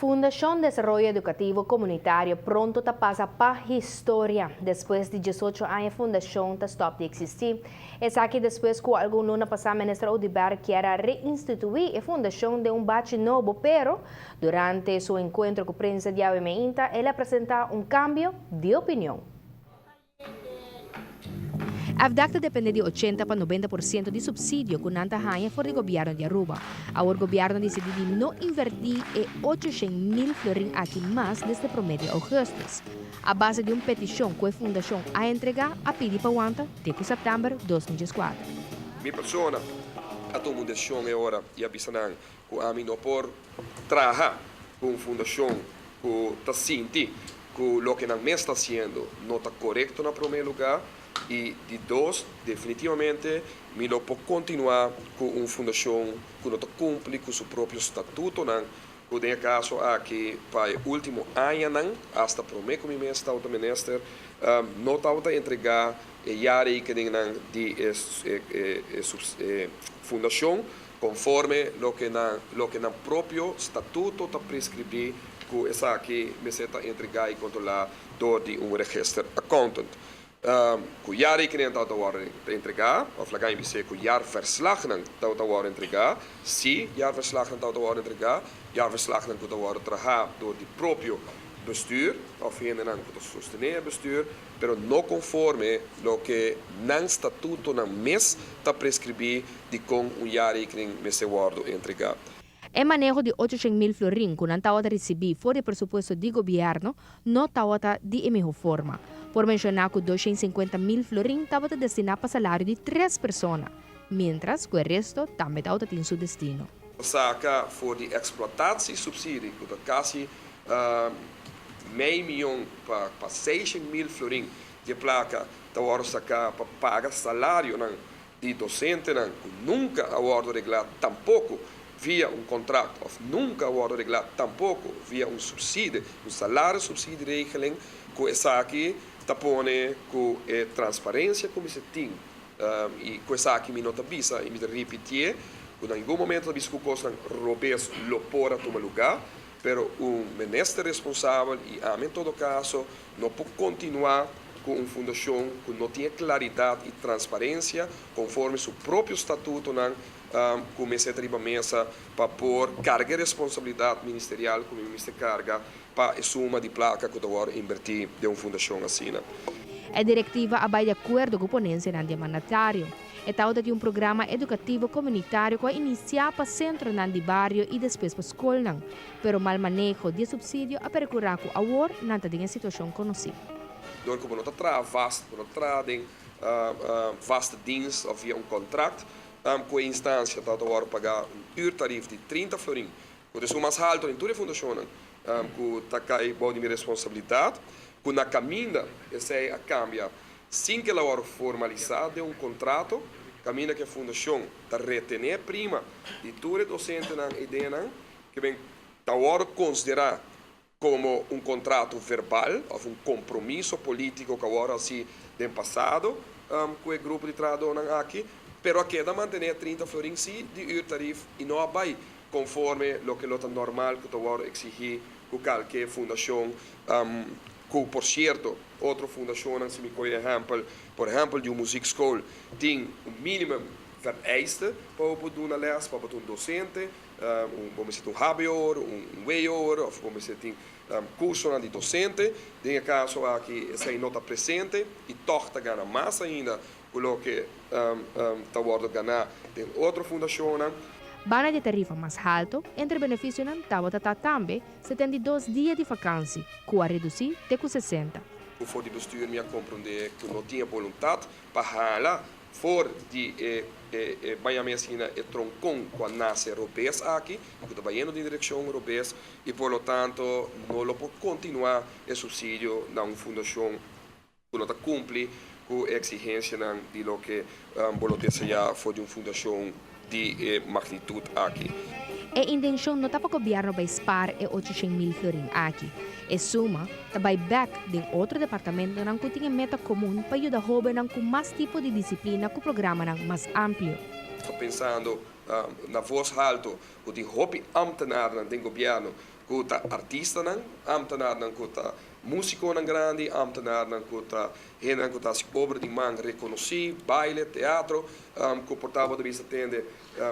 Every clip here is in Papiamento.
Fundacion Desaroyo Educativo Comunitario pronto ta pasa pa historia. Despues di 18 aña fundacion ta stop di existi. Esaki despues cu algun luna pasa Minister Oduber kier a reinstitui e fundacion den un bachi nobo, pero durante su encuentro cu prensa diawe mainta el a presenta un cambio di opinion. FDAC ta depende di 80 pa 90% di subsidio cu nan ta haya for di gobierno di Aruba. Awor gobierno a dicidi di no inverti e 800 mil florin aki mas desde 1 di augustus. A base di un peticion cu e fundacion a entrega, a pidi pa wanta te cu september 2014. Mi persona a tuma un decision e ora y a bisa nan cu ami no por traha cu un fundacion cu ta sinti cu loke nan mes ta haciendo no ta corecto na prome lugar y di dos, definitivamente mi no por continua cu un fundacion cu no ta cumpli cu su propio statutonan, cu den e caso aki pa e ultimo añanan, hasta prome cu mi mes tabata minister, no tabata entrega e jaarrekeningnan di e fundacion conforme loke nan propio statuto ta prescribi cu esaki mester ta entrega y controla door di un register accountant. Cu jaarrekening ta wordo entrega, of laga mi cu jaarverslagnan ta wordo entrega, si jaarverslagnan ta wordo entrega, jaarverslagnan cu ta wordo traha door di propio bestuur, of hendenan cu ta sostene bestuur, pero no conforme loke nan statutonan mes ta prescribi di con un jaarrekening mester wordo entrega. E maneho di 800 mil florin cu nan tawata ricibi for di presupuesto di gobierno no tawata di e miho forma. Por menciona cu 250 mil florin tawata destina pa salario di tres persona, mientras cu e resto tambe tawata tin su destino. Saca for di exploitatiesubsidie, cu ta casi mei miyon pa 600 mil florin di placa ta wordo saca pa paga salarionan di docentenan cu nunca a wordo regla tampoco via un contract of nunca a wordo regla tampoco via un subsidie, un salario subsidieregeling, cu esaki ta pone cu e transparencia cu mester tin y cu esaki mi no ta bisa y mi ta ripiti cu na ningun momento ta bisa cu cosnan robes lo por a tuma lugar, pero un minister responsabel y ami en todo caso no por continua cu un fundacion cu no tin claridad y transparencia conforme su propio statutonan cu mester riba mesa pa por carga responsabilidad ministerial cu mester carga pa e suma di placa cu ta inverti den un fundacion asina. E directiva a bay di acuerdo cu ponencia di mandatario. E tawata di un programa educativo comunitario cu a inicia pa centronan di bario y despues pa scolnan, pero mal maneho di subsidio a percura cu awor nan ta den e situacion conoci. Door cu no ta traha vast, no ta traha den vaste dienst of via un contract, cu e instancia ta paga un uurtarief di 30 florin, cu ta mas halto den tur e fundacion cu ta cay bou di mi responsabilidad, cu na caminda esey a cambia sin cu el a formalisa den un contrato, caminda cu e fundacion ta retene prima di tur docentenan y denan, cu bin ta considera como un contrato verbal of un compromiso politico cu awor asina den pasado cu e grupo di trahadornan aki, pero a keda mantene 30 florin si di uurtarief y no a bay conforme loke lo ta normal cu ta exigi cu cualkier fundacion cu, por cierto, otro fundacion, si mi coy ehempel, por ehempel, di un muziekschool tin un minimum vereiste pa por duna les, pa un docente, un, ban bisa, un HBO, un WO, of ban bisa, tin curso di docente. Den e caso aki, esey no ta presente y toch ta gana mas ainda cu loke ta wordo gana den otro fundacion. Banda di tarifa mas halto, entre beneficionan tawata ta tambe 72 dia di vakantie, cu a reduci te cu 60. For di bestuur mi a comprende cu no tin voluntad pa hala for di e bañamesina e troncon cu nace robes aki, cu ta bayendo den direccion robes y por lo tanto no lo por continua e subsidio na un fundacion cu no ta cumpli cu exigencianan di loke bo lo desea for di un fundacion di magnitud aki. E intencion no ta pa gobierno bay spaar e 800 mil florin aki. E suma ta bay back den otro departamentonan cu tin meta comun pa yuda hobennan cu mas tipo di disciplina cu programanan mas amplio. Estou pensando na voz alto, cu tin hopi ambtenaarnan den gobierno. Ku ta artistanan, ambtenaarnan ku ta músikonan grandi, ambtenaarnan ku ta hendenan ku ta hasi obra di man rekonosí, baile, teatro, ku por ta bo ta bisa tende,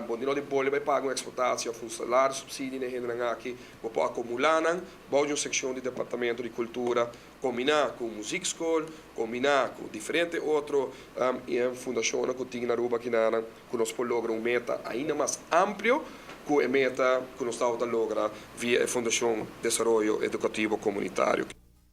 bo no di bolbe bai paga un eksplotatie òf un salario subsidie na e hendenan aki, bo por akumulá nan bou di un sekshon di Departamento di Kultura, kombiná ku muziekschool, kombiná ku diferente otro fundashonnan ku tin na Aruba kinanan, ku nos por logra un meta ainda mas amplio ku e meta ku nos tabata logra via e Fundashon Desaroyo Edukativo Komunitario.